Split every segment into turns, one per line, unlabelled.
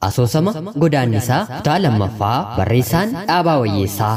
Asoosama Godaannisaa kutaa lammaffaa barreessaan Dhaabaa Wayyeessaa.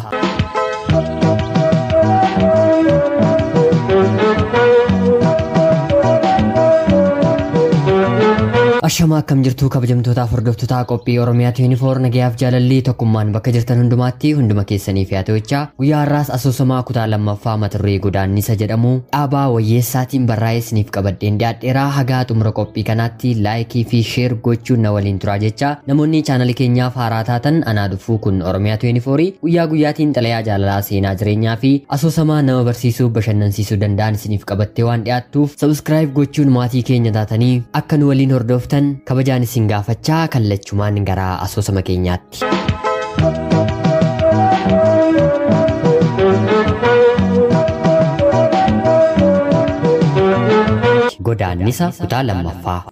Ashamaa akkam jirtuu kabajamtootaaf hordoftoota qophii Oromiyaa 24 nagayaaf jaalalli tokkummaan bakka jirtan hundumaatti hunduma keessaniif yaa ta'uchaa guyyaa har'aas asoosamaa kutaa lammaffaa mata duree Godaannisa jedhamu Dhaabaa Wayyeessaatiin barraa'ee isiniif qabadheen dhiyaadheeraa hagaa xumura qophii kanaatti laayikii fi sheer gochuun na waliin turaa jecha namoonni chaanalii keenyaaf haaraa taatan anaa dhufuu kun Oromiyaa 24 guyyaa guyyaatiin xalayaa jaalalaa seenaa jireenyaa fi asoosamaa nama barsiisuu bashannansiisuu danda'an isiniif qabattee waan dhiyaattuuf sabskiraayib gochuun maatii keenya taatanii akka nu waliin hordoftan kabajaan isin gaafachaa kallachumaan gara asoosama keenyaatti. Godaannisa kutaa lammaffaa.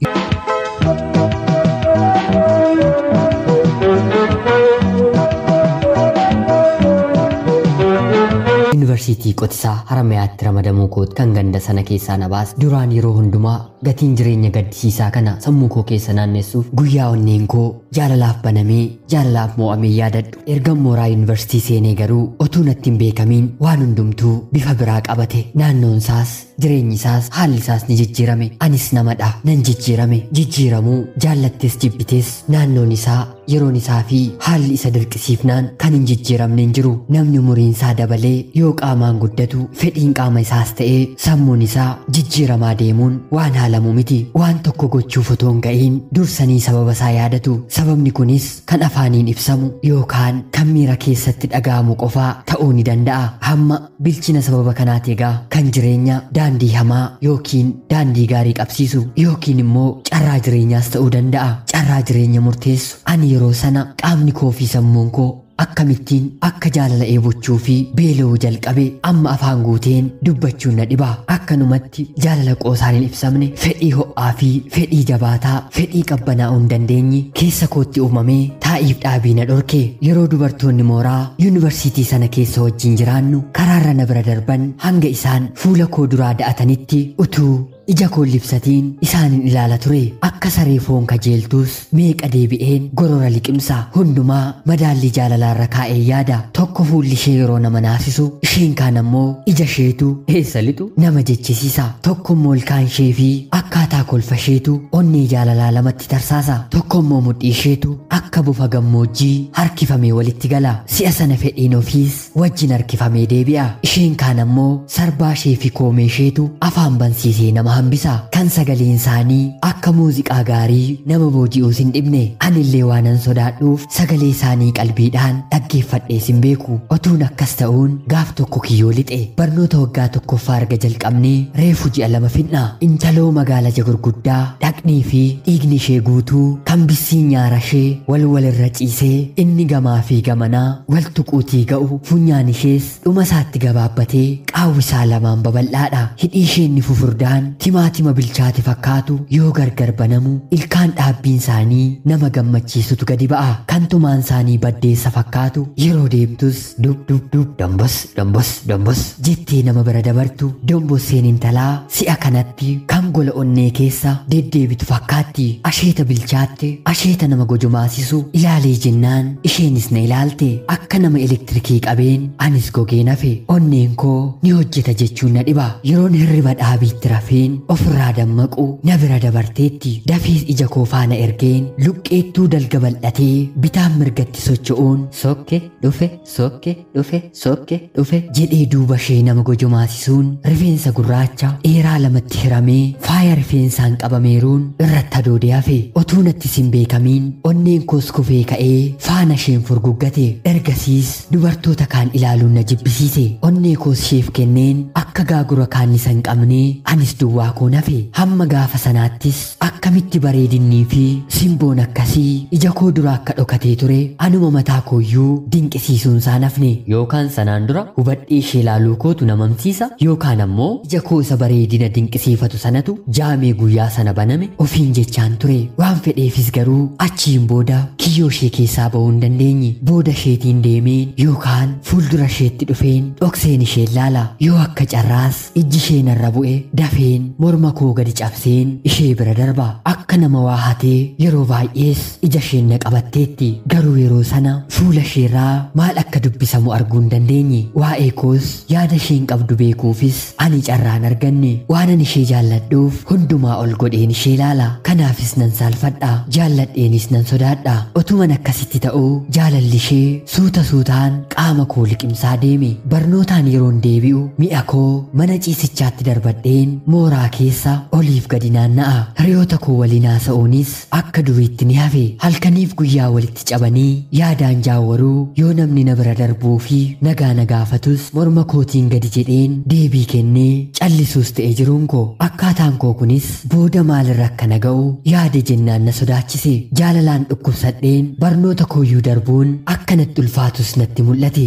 Yuunivarsiitii Qotisaa Haramayaatti ramadamuu kooti kan ganda sana keessaa na baase duraan yeroo hundumaa gatiin jireenya gaddisiisaa kana sammuu koo keessa naannessuuf guyyaa onneen koo jaalalaaf banamee jaalalaaf moo'amee yaadadhu. Ergan mooraa yuunivarsiitii seenee garuu otuu natti hin beekamiin waan hundumtuu bifa biraa qabate. Naannoon isaas jireenyi isaas haalli isaas ni jijjiirame. Anis namadha nan jijjiirame. Jijjiiramuu jaallattes jibbitees naannoon isaa yeroon isaa fi haalli isa dirqisiifnaan kan hin jijjiiramne hin jiru. Namni umuriin isaa dabalee yoo qaamaan guddatu fedhiin qaama isaas ta'ee sammuun isaa jijjiiramaa deemuun waan haalamu miti. Waan tokko gochuuf otoo hin ga'iin dursanii sababa isaa yaadatu. Sababni kunis kan afaaniin ibsamu yookaan kan miira keessatti dhaga'amu qofaa ta'uu ni danda'a. Hamma bilchina sababa kanaati egaa kan jireenya daandii hamaa yookiin daandii gaarii qabsiisu yookiin immoo carraa jireenyaas ta'uu danda'a. Carraa jireenya murteessu. Ani yeroo sana qaamni koo fi sammuun koo akkamittiin akka jaalala eebochuu fi beela'uu jalqabe amma afaan guuteen dubbachuun na dhiba. Akkanumatti jaalala qoosaan hin ibsamne fedhii ho'aa fi fedhii jabaataa fedhii qabbanaa'uu hin dandeenye keessa kootti uumamee taa'iif dhaabii na dhorke. Yeroo dubartoonni mooraa yuunivarsiitii sana keessa wajjin jiraannu karaarra na bira darban hanga isaan fuula koo duraa da'atanitti utuu ija koo libsatiin isaanin ilaala ture. Akka saree foon kajeeltuus meeqa deebi'een gorora liqimsa. Hundumaa madaallii jaalalaarra kaa'ee yaada. Tokko fuulli ishee yeroo nama naasisu, isheen kaan ammoo ija isheetu eessa lixu nama jechisiisa. Tokko immoo ilkaan ishee fi akkaataa kolfa isheetu onnee jaalalaa lamatti tarsaasa. Tokko immoo mudhii isheetu akka bofa gammoojjii harkifamee walitti gala. Si'a sana fedhiin ofiis wajjin harkifamee deebi'a. Isheen kaan ammoo sarbaa ishee fi koomee isheetu afaan bansiisee nama hambisa. Kan sagaleen isaanii akka muuziqaa gaarii nama booji'uus hin dhibne. Anillee waanan sodaadhuuf sagalee isaanii qalbiidhaan dhaggeeffadhees hin beeku. Otuun akkas ta'uun gaaf tokko kiyyoo lixe. Barnoota waggaa tokkoffaa erga jalqabnee reefu ji'a 2 fidna. Intaloo magaala gurguddaa dhaqnii fi dhiigni ishee guutuu kan bissiin nyaara ishee wal walirra ciisee inni gamaa fi gamanaa wal tuquutii ga'u funyaan ishees dhuma isaatti gabaabbatee qaawwi isaa lamaan babal'aadha. Hidhii ishee inni fufurdaan timaatima bilchaate fakkaatu yoo gargar banamu ilkaan dhaabbiin isaanii nama gammachiisutu gadi ba'a. Kan tumaan isaanii baddeessa fakkaatu yeroo deemtus dub dub dub dombos dombos dombos jettee nama bira dabartu. Dombosseen intalaa si'a kanatti kan gola onnee keessa deddeebitu fakkaatti. Asheeta bilchaatte asheeta nama gojomaasisu ilaalee jennaan isheenis na ilaalte. Akka nama elektirikii qabeen anis gogee nafe. Onneen koo ni hojjeta jechuun na dhiba. Yeroon hirriba dhaabiitti rafeen ofirraa dammaqu na bira dabarteetti. Dafees ija koo faana ergeen luqqeettuu dalga bal'atee bitaan mirgatti socho'uun sokke dhufe sokke dhufe sokke dhufe jedhee duuba ishee nama gojomaasisuun rifeensa gurraacha dheeraa lamatti hiramee faaya rifeensaan qabameeruun irratti hadoodee hafe. Otuu natti hin beekamiin onneen koos kufee ka'ee faana isheen furguggate. Ergasiis dubartoota kaan ilaaluun na jibbisiise. Onnee koos isheef kenneen akka gaagura kaannisa hin qabnee anis duwwaa koo nafe. Hamma gaafa sanaattis akkamitti bareedinnii fi simboon akkasii ija koo dura akka dhokatee ture anuma mataa kooyyuu dinqisiisuun isaa nafne. Yookaan sanaan dura hubadhee ishee ilaaluu kootu na mamsiisa yookaan ammoo ija koo isa bareedina dinqisiifatu sanatu jaamee guyyaa sana baname ofiin jechaan ture. Waan fedheefis garuu achiin booda kiyyoo ishee keessaa ba'uu hin dandeenye. Booda isheetiin deemeen yookaan fuuldura isheetti dhufeen dhokseen ishee ilaala. Yoo akka carraas ijji ishee narra bu'e dafeen morma koo gadi cabseen ishee bira darba. Akka nama waa hatee yeroo baay'ees ija isheen na qabatteetti. Garuu yeroo sana fuula isheerraa maal akka dubbisamu arguu hin dandeenye. Waa'ee koos yaada isheen qabdu beekuufis ani carraan arganne. Waanan ishee jaalladhuuf hundumaa ol godheen ishee ilaala. Kanaafis nan saalfadha, jaalladheenis nan sodaadha. Otuman akkasitti ta'uu jaalalli ishee suuta suutaan qaama koo liqimsaa deeme. Barnootaan yeroon deebi'u mi'a koo mana ciisichaatti darbadheen mooraa keessa oliif gadi naanna'a. Hiriyoota koo waliin haasa'uunis akka duriitti ni hafe. Halkaniif guyyaa walitti cabanii yaadaan jaawaruu yoo namni na bira darbuu fi nagaa na gaafatus morma kootiin gadi jedheen deebii kennee callisuus ta'e jiruun koo. Akkaataan koo kunis booda maalirra akka na ga'u yaade jennaan na sodaachise. Jaalalaan dhukkubsadheen barnoota kooyyuu darbuun akka natti ulfaatus natti mul'ate.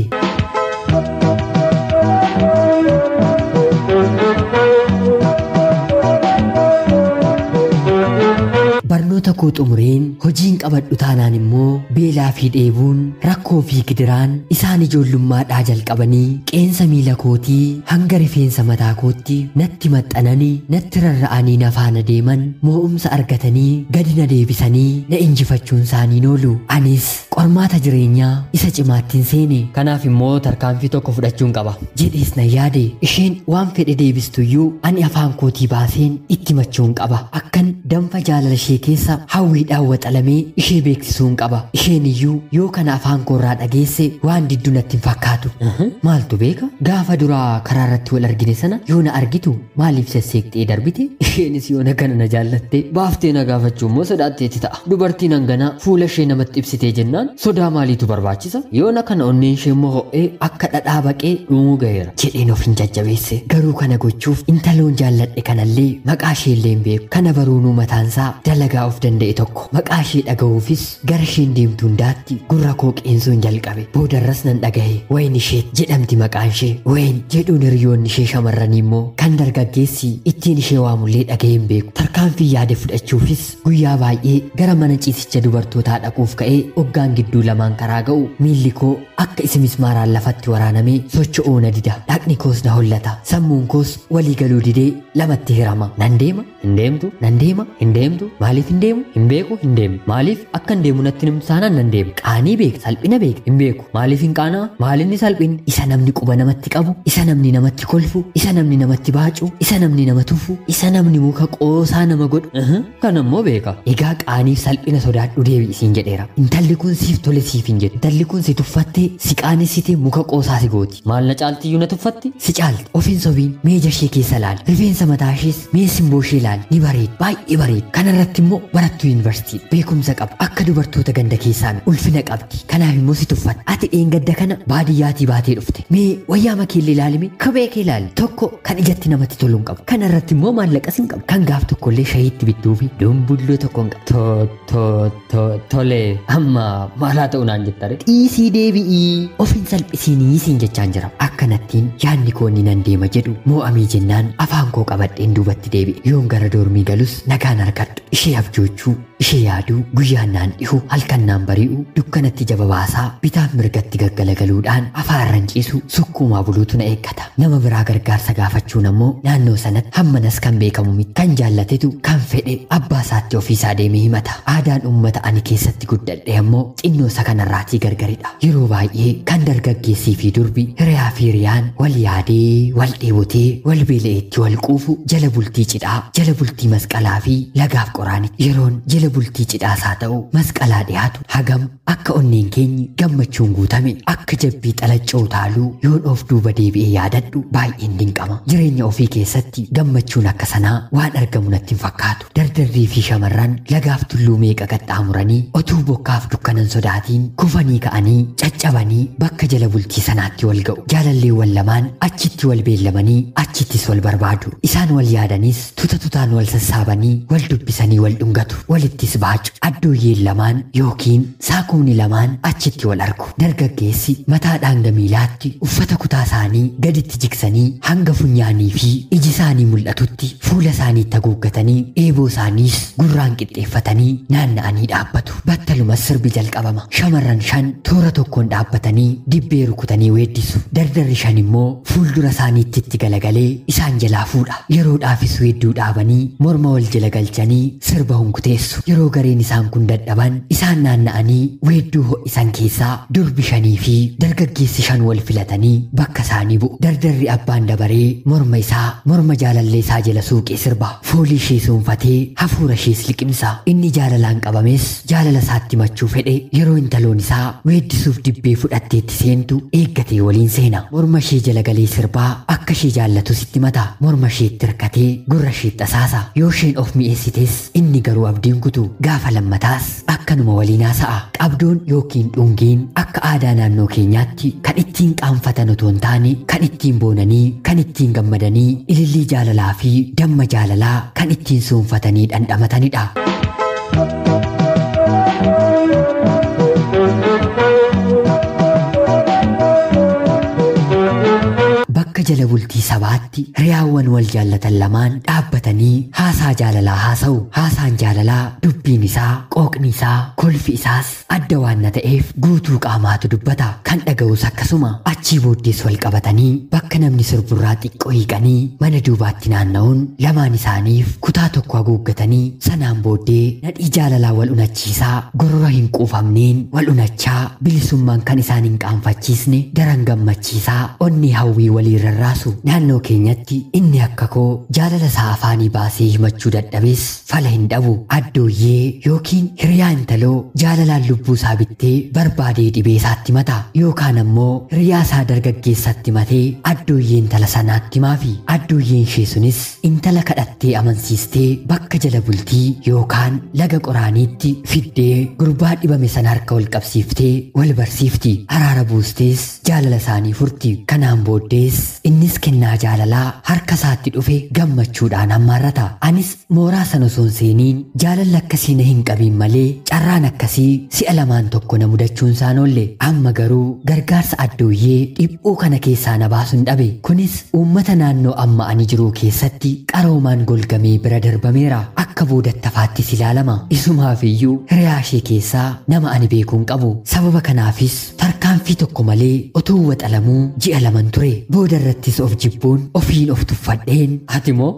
Barnoota koo xumureen hojiin qabadhu taanaan immoo beelaa fi dheebuun rakkoo fi gidiraan isaan ijoollummaadhaa jalqabanii qeensa miila kootii hanga rifeensa mataa kootti natti maxxananii natti rarra'anii na faana deeman moo'umsa argatanii gadi na deebisanii na injifachuun isaanii oolu. Anis qormaata jireenyaa isa cimaattiin seene.
Kanaaf immoo tarkaanfii tokko fudhachuun qaba
jedhees na yaade. Isheen waan fedhe deebistuyyuu ani afaan kootii baaseen itti machuun qaba. Akkan danfa jaalala ishee keessa hawwiidhaan waxalamee ishee beeksisuun qaba. Isheen iyyuu yoo kana afaan koorraa dhageesse waan diddu natti hin fakkaatu. Maaltu beeka? Gaafa duraa karaa irratti wal argine sana yoo na argitu maaliif sesseeqxee darbite?
Isheenis yoo na kana na jaallatte baaftee na gaafachuu immoo sodaatteetti ta'a. Dubartiin hanganaa fuula ishee namatti ibsitee jennaan sodaa maaliitu barbaachisa? Yoo na kana onneen ishee immoo ho'ee akka dhadhaa baqee dhumuu gaheera
jedheen of hin jajjabeesse. Garuu kana gochuuf intaloon jaalladhe kanallee maqaa ishee illee hin beeku. Kana baruunuu mataansaa dalagaa of danda'e tokko. Maqaa ishee dhaga'uufis gara isheen deemtu hundaatti gurra koo qeensuun jalqabe. Boodarras nan dhagahe. Wayin ishee jedhamti maqaan ishee. Wayin jedhuun hiriyoonni ishee shamarranii immoo kan dargaggeessi ittiin ishee waamullee dhaga'ee hin beeku. Tarkaanfii yaade fudhachuufis guyyaa baay'ee gara mana ciisicha dubartootaa dhaquuf ka'ee hoggaan gidduu lamaan karaa ga'u miilli koo akka isa mismaaraan lafatti waraanamee socho'uu na dida. Dhaqni koos na hollata. Sammuun koos walii galuu didee lamatti hirama. Nan deema,
hin deemtu,
nan deema,
hin deemtu, maaliif hin deemu? Hin beeku, hin deemu. Maaliif akka hin deemu natti himtu taanaan nan deema.
Qaanii beek, salphina beek,
hin beeku. Maaliif hin qaanaa? Maalinni salphinni?
Isa namni quba namatti qabu, isa namni namatti kolfu, isa namni namatti baacu, isa namni nama tufu, isa namni muka qoosaa nama godhu.
Kan ammoo beeka.
Egaa qaaniif salphina sodaadhu deebi isiin jedheera. Intalli kun siif tole siif hin jedhu. Intalli kun si tuffattee, si qaanessitee muka qoosaa si gooti.
Maal na caaltiyyuu na tuffatti?
Si caalti. Ofiin sobiin meeja ishee keessa laali. Rifeensa mataa ishees mee simboo ishee ilaali. Ni bareedi. Baay'ee bareedi. Kanarratti immoo barattuu yuunivarsiitii beekumsa qaba. Akka dubartoota ganda keessaa ulfina qabdi. Kanaaf immoo si tuffatti. Ati dheengadda kana baadiyyaatii baatee dhufte. Mee wayyaa makeellee ilaalime kophee kee ilaali. Tokko kan ijatti namatti tolu hin qabu. Kanarratti immoo maallaqas hin qabu. Kan gaaf tokkollee shayiitti bittuu fi dumbulloo tokko hin qabu.
Tole amma maalaa ta'u naan jettare?
Dhiisii deebi'ii ofiin salphisiinii siin jechaan jira. Akkanattiin yaadni koo inni nan deema jedhu moo'amii jennaan afaan koo qabadheen duubatti deebi'e. Yoon gara doormii galus nagaan argadhu. Ishee abjoochuu, ishee yaaduu, guyyaan naan dhihu, halkan naan bari'u, dukkanatti jaba baasaa, bitaaf mirgatti gaggalagaluudhaan afaan ranciisu sukkuumaa buluutu na eeggata. Nama biraa gargaarsa gaafachuun ammoo naannoo sanatti hammanas kan beekamu miti. Kan jaallatetu kan fedhe abbaa isaatti ofiisaa deemee himata. Aadaan uummata ani keessatti guddadhe ammoo xinnoo isa kanarraatii gargaridha. Yeroo baay'ee kan dargaggeessii fi durbi hiriyaa fi hiriyaan wal yaadee, wal dheebotee, wal beela'eetti wal quufu jala bultii cidhaa, jala bultii masqalaa fi lagaaf qoraanitti. Yeroon jala bultii cidhaas haa ta'u masqalaa dhiyaatu hagam akka onneen keenyi gammachuun guutame akka jabbii xalaccoo utaaluu yoon of duuba deebi'ee yaadadhu baay'een dinqama. Jireenya ofii keessatti gammachuun akka sanaa waan argamu natti hin fakkaatu. Dardarrii fi shamarran lagaaf tulluu meeqa qaxxaamuranii otuu bokkaaf dukkanan sodaatiin kufanii ka'anii caccabanii bakka jala bultii sanaatti wal ga'u. Jaalalleewwan lamaan achitti wal beellamanii achittis wal barbaadu. Isaan wal yaadanis tuta tutaan wal sassaabanii wal dubbisanii wal dhungatu. Walitti Achiittis baacu. Addooyyeen lamaan yookiin saakuuni lamaan achitti wal argu. Dargaggeessi mataadhaan hanga miilaatti uffata kutaa isaanii gaditti jigsanii hanga funyaanii fi iji isaanii mul'atutti fuula isaaniitti haguuggatanii eeboo isaaniis gurraan qixxeeffatanii naanna'anii dhaabbatu. Battalumas sirbi jalqabama. Shamarran 5 toora tokkoon dhaabbatanii dibbee rukutanii weeddisu. Dardarri 5 immoo fuuldura isaaniitti itti galagalee isaan jalaa fuudha. Yeroodhaafis weedduu dhaabanii morma wal jala galchanii sirba hunkuteessu. Yeroo gareen isaan kun dadhaban isaan naanna'anii weedduu ho'isan keessaa durbi 5 fi dargaggeessi 5 wal filatanii bakka isaanii bu'u. Dardarri abbaan dabaree morma isaa morma jaalallee isaa jala suuqee sirba. Foolii ishee suunfatee hafuura ishees liqimsa. Inni jaalalaan qabames jaalala isaatti machuu fedhe yeroo intaloon isaa weeddisuuf dibbee fudhatteetti seentu eeggatee waliin seena. Morma ishee jala galee sirbaa akka ishee jaallatus itti mata. Morma isheetti hirkatee gurra isheetti asaasa. Yoo isheen of mi'eessites inni garuu abdiin kutu. Gaafa lammataas akkanuma waliin haasa'a. Qabdoon yookiin dhungiin akka aadaa naannoo keenyaatti kan ittiin qaanfatan otoo hin taane kan ittiin boonanii, kan ittiin gammadanii, ilillii jaalalaa fi damma jaalalaa kan ittiin suunfatanii dhandhamatanidha. Bakka jala bultii sabaatti hiriyaawwan wal jaallatan lamaan dhaabbatanii haasaa jaalalaa haasa'u. Haasaan jaalalaa dubbiin isaa, qooqni isaa, kolfi isaas adda waan na ta'eef guutuu qaamaatu dubbata. Kan dhaga'us akkasuma. Achii booddees wal qabatanii bakka namni sirburraa xiqqoo hiiqanii mana duubaatti naanna'uun lamaan isaaniif kutaa tokko haguuggatanii sanaan booddee nadhii jaalalaa wal unachiisaa gorora hin quufamneen wal unachaa bilisummaan kan isaan hin qaanfachiisne daran gammachiisaa onnee hawwii walii rarraasu. Naannoo keenyatti inni akka koo jaalala isaa afaanii baasee himachuu dadhabes fala hin dhabu. Addooyyee yookiin hiriyaa intaloo jaalalaan lubbuu isaa bittee barbaadee dhibee isaatti mata. Yookaan ammoo hiriyaa isaa dargaggeessatti matee addooyyee intala sanaatti himaafi. Addooyyeen ishee sunis intala kadhattee amansiistee bakka jala bultii yookaan laga qoraaniitti fiddee gurbaa dhibame sana harka wal qabsiiftee wal barsiifti. Araara buustees jaalala isaanii furti. Kanaan booddees innis kennaa jaalalaa harka isaatti dhufe gammachuudhaan hammaarrata. Anis mooraa sana osoo hin seeniin jaalalli akkasii na hin qabiin malee carraan akkasii si'a lamaan tokko na mudachuun isaan oolle. Amma garuu gargaarsa addooyyee dhiphuu kana keessaa na baasuun dhabe. Kunis uummata naannoo amma ani jiru keessatti qaroomaan golgamee bira darbameera. Akka boodattafaattis ilaalama. Isumaaf iyyuu hiriyaa ishee keessaa nama ani beekuun qabu. Sababa kanaafis tarkaanfii tokko malee otoo waxalamuu ji'a 2 ture. Booda irrattis of jibbuun ofiin of tuffadheen
ati moo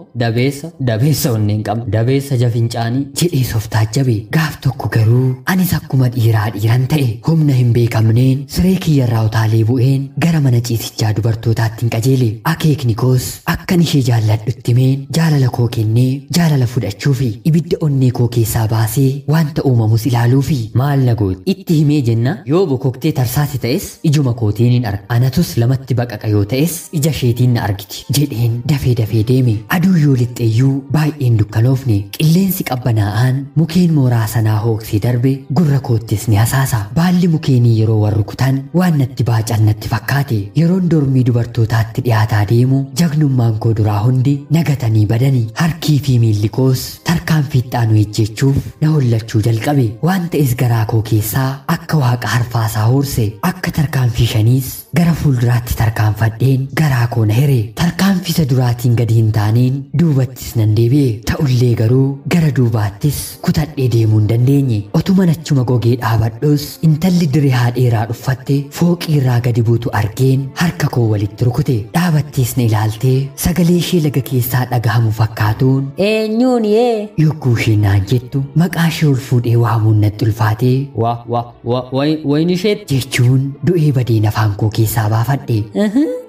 dabeessa onneen qabna, dabeessa jafincaanii
jedhees of taajjabe. Gaaf tokko garuu anis akkuma dhiiraa dhiiran ta'e humna hin beekamneen siree kiyyarraa utaalee bu'een gara mana ciisichaa dubartootaatti hin qajeele. Akeekni koos akkan ishee jaalladhutti himeen jaalala koo kennee jaalala fudhachuufi ibidda onnee koo keessaa baasee wanta uumamus ilaaluufi.
Maal na gooti itti himee jenna yoo bokoktee tarsaasi ta'es ijuma kootiin hin arga. Anatus lamatti baqaqa yoo ta'es ija isheetiin na argiti jedheen dafee dafee deeme. Aduu yoo lixxeeyyuu baay'een dukkanoofne. Qilleensi qabbanaa'aan mukeen mooraa sanaa hooksee darbe gurra koottis ni hasaasa. Baalli mukeenii yeroo warri kutan waan natti baacan natti fakkaate. Yeroon dormii dubartootaatti dhiyaataa deemu jagnummaan koo duraa hundi nagatanii badani. Harkii fi miilli koos tarkaanfii itti ejjechuuf na hollachuu jalqabe. Waan ta'es garaa koo keessaa akka waaqa harfaasaa hoorse. Akka tarkaanfii shaniis gara fuulduraatti tarkaanfadheen garaa koo na here. Tarkaanfii isa duraatiin gadi hin taaneen duubattis nan deebi'e. Ta'ullee garuu gara duubaattis kutadhee deemuu hin dandeenye. Otuma achuma gogee dhaabadhus intalli diree haadheeraa dhuffatte fooqii irraa gadi buutu argeen harka koo walitti rukute. Dhaabattees na ilaaltee sagalee ishee laga keessaa dhagahamu fakkaatuun eenyuun yee
yogguu isheen naan jettu maqaa ishee ol fuudhee waamuun natti ulfaatee
wa wa wa wayin ishee
jechuun du'ee badeen afaan koo keessaa baafadhe.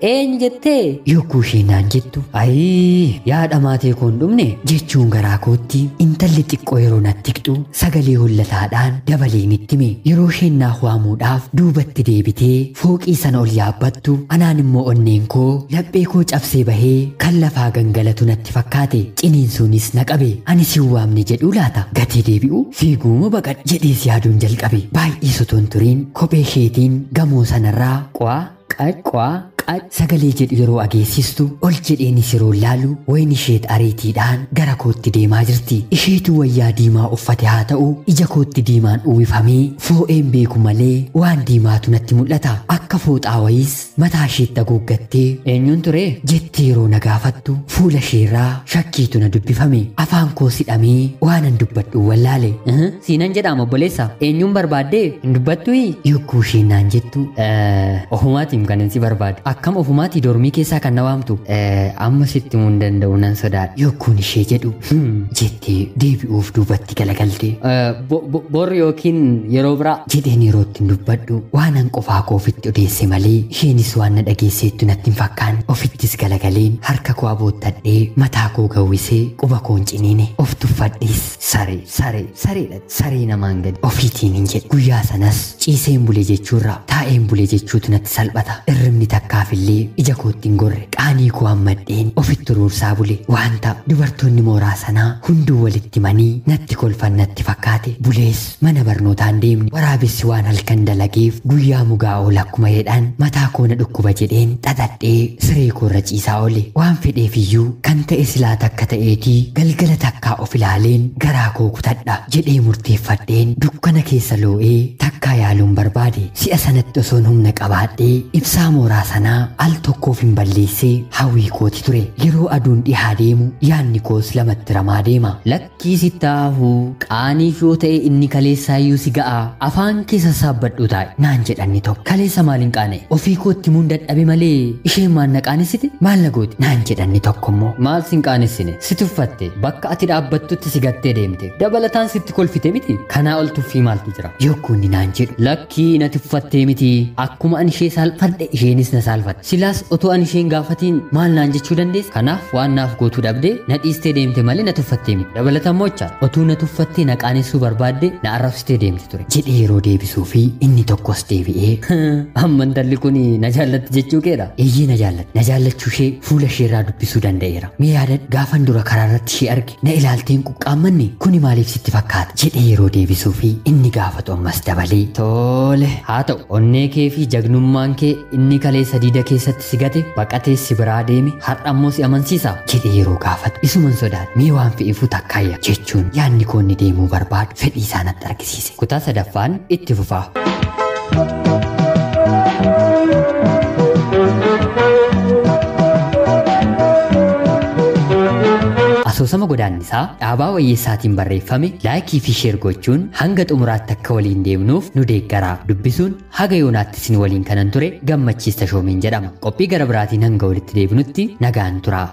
Eenyu jettee
yogguu isheen naan jettu
ayii yaa dhamaatee koo hin dhumne
jechuun garaa kootti intalli xiqqoo yeroo natti hiqxu sagalee hollataadhaan dabaleen itti hime. Yeroo isheen naaf waamuudhaaf duubatti deebitee fooqii sana ol yaabbattu anaan immoo onneen koo laphee koo cabsee bahee kan lafaa gangalatu natti fakkaate. Ciniinsuunis na qabe. Ani si waamne jedhuu laata? Gatii deebi'u fiiguuma baqadh jedhees yaaduun jalqabe. Baay'ee sotoon turiin kophee isheetiin gamoo sanarraa
qwaa qaa qwaa
Qac sagalee jedhu yeroo ageessistu ol jedheenis yeroo laalu wayni isheet ariitiidhaan gara kootti deemaa jirti. Isheetu wayyaa diimaa uffate haa ta'u ija kootti diimaan uwwifamee foo'een beeku malee waan diimaatu natti mul'ata. Akka fooxaa wayiis mataa isheetti haguuggattee eenyuun ture jettee yeroo na gaafattu fuula isheerraa shakkiitu na dubbifame. Afaan koo sidhamee waanan dubbadhu wallaale.
Siinan jedhaama obboleessa, eenyuun barbaaddee hin dubbattuyi?
Yogguu isheen naan jettu
Ofumaatiin kan si barbaade. Akkam ofumaatii dormii keessaa kan na waamtu? Amma sitti himuu hin danda'u, nan sodaadha.
Yogguun ishee jedhu jettee deebi'uuf duubatti galagalte.
Bor yookiin yeroo biraa
jedheen yeroo ittiin dubbadhu waanan qofaa koo ofitti odeesse malee isheenis waan na dhageesseettu natti hin fakkaanne. Ofittis galagaleen harka koo aboottadhee mataa koo gawwisee quba koon ciniine of tuffadhees saree saree sareedha saree namaan gadi ofiitiin hin jedhe. Guyyaa sanas ciiseen bule jechuurra taa'een bule jechuutu natti salphata. Irribni takkaafillee ija kootti hin gorre. Qaanii koo hammadheen ofitti uruursaa bule. Wanta dubartoonni mooraa sanaa hunduu walitti manii natti kolfan natti fakkaate. Bulees mana barnootaan deemne. Waraabessi waan halkan dalageef guyyaa mugaa oola akkuma jedhan mataa koo na dhukkuba jedheen xaxadhee siree koorra ciisaa oole. Waan fedheefiyyuu kan ta'e silaa takka ta'eetii galgala takkaa of ilaaleen garaa koo kutadha jedhee murteeffadheen dukkana keessa loo'ee takkaa yaaluun barbaade. Si'a sanatti osoon humna qabaadhee ibsaa mooraa sanaa al tokkoof hin balleessee hawwii kooti ture. Yeroo aduun dhihaa deemu yaadni koos lamatti ramaa deema.
Lakkii sittaafuu qaanii yoo ta'e inni kaleessaayyuu si ga'a, afaan kee sassaabbadhu taa'e
naan jedhanni tokko.
Kaleessa maaliin qaana'e? Ofii kootti muun dadhabe malee isheen maal na qaanessite? Maal na goote?
Naan jedhanni tokko immoo.
Maal sin qaanessine? Si tuffatte, bakka ati dhaabbattutti si gattee deemte, dabalataan sitti kolfite miti? Kanaa ol tuffii maaltu jira?
Yogguu inni naan jedhu
Lakkii na tuffattee miti, akkuma ani ishee saalfadhe isheenis na saalfatte. Silaas otoo ani isheen gaafatiin maal naan jechuu dandeesse? Kanaaf waan naaf gootuu dhabdee na dhiistee deemte malee na tuffattee miti. Dabalataan mocha otuu na tuffattee na qaanessuu barbaadde na arrabsitee deemte ture
jedhee yeroo deebisuu fi inni tokkos deebi'ee
amma intalli kun na jaallatti jechuu keedha.
Eeyyee na jaallatti. Na jaallachuu ishee fuula isheerraa dubbisuu danda'eera. Mee yaadadhu, gaafan dura karaa irratti ishee arge na ilaalteen quqqaammanne kuni maaliif sitti fakkaata jedhee yeroo deebisuu fi inni gaafatu ammas dabalee
Tole haa ta'u, onnee kee fi jagnummaan kee inni kaleessa diida keessatti si gate baqatee si biraa deeme har'a ammoo si amansiisa
jedhee yeroo gaafatu isuman sodaadha. Mee waan fe'eefuu takkaayya jechuun yaadni koo inni deemuu barbaadu fedhii isaa natti argisiise.
Kutaa sadaffaan itti fufa. Asoosama Godaannisaa Dhaabaa Wayyeessaatiin barreeffame laayikii fi sheer gochuun hanga xumuraatti akka waliin deemnuuf nu deeggaraa. Dubbisuun haga yoonaatti isin waliin kanan ture Gammachiis Tashoomiin jedhama. Qophii gara biraatiin hanga walitti deebinutti nagaan turaa.